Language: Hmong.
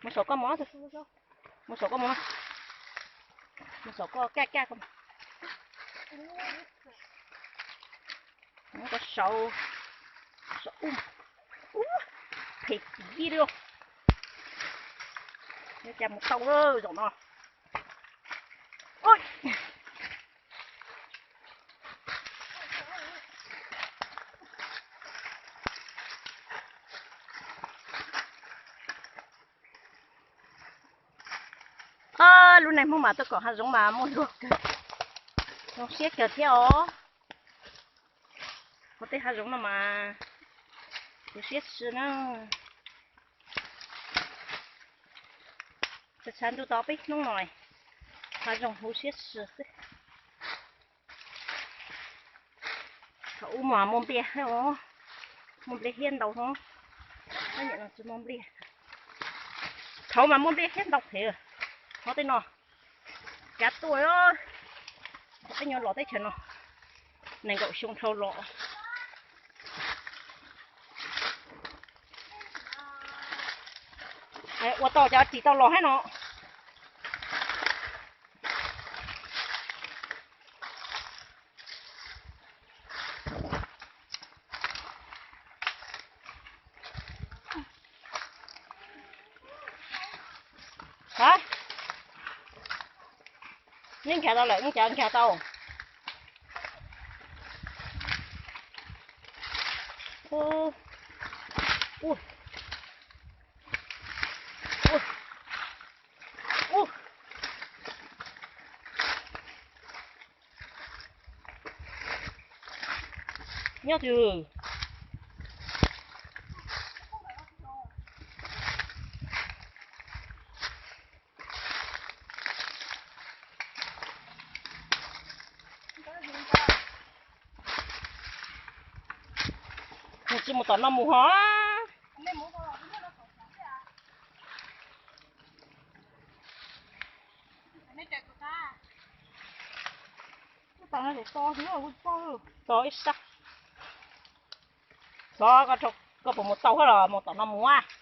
Mus saum koj mus, mus saum koj mus, mus saum koj kaj kaj koj. Mus koj saum, saum ub, ub, phem tib li. Cas mus tau zaum no. Lub neej Hmoob mas tuaj koom hav zoov mas muaj luag kawg, zoo siab kawg thiab os. Hauv tej hav zoov no mas huv siab si na. Tshav ntuj tau peb hnub no, hav zoov huv siab si xwb. Thaum ub mas muaj npliaj, muaj npliaj hiab ntau no, tsis muaj npliaj. Thaum mas muaj npliaj hiab ntau heev, hauv tej no kav tuaj. Peb nyuam los teb chaws no nees nkaum xyoo dhau los, ua tau cov ris tau los thiab no. Neb nkag tau lawm, neb cov nkag tau. Nyob twg? Nws tsis mus tom no mus hos. Tos ib sab. Xov, koj puas mus tau los mus tom no mus?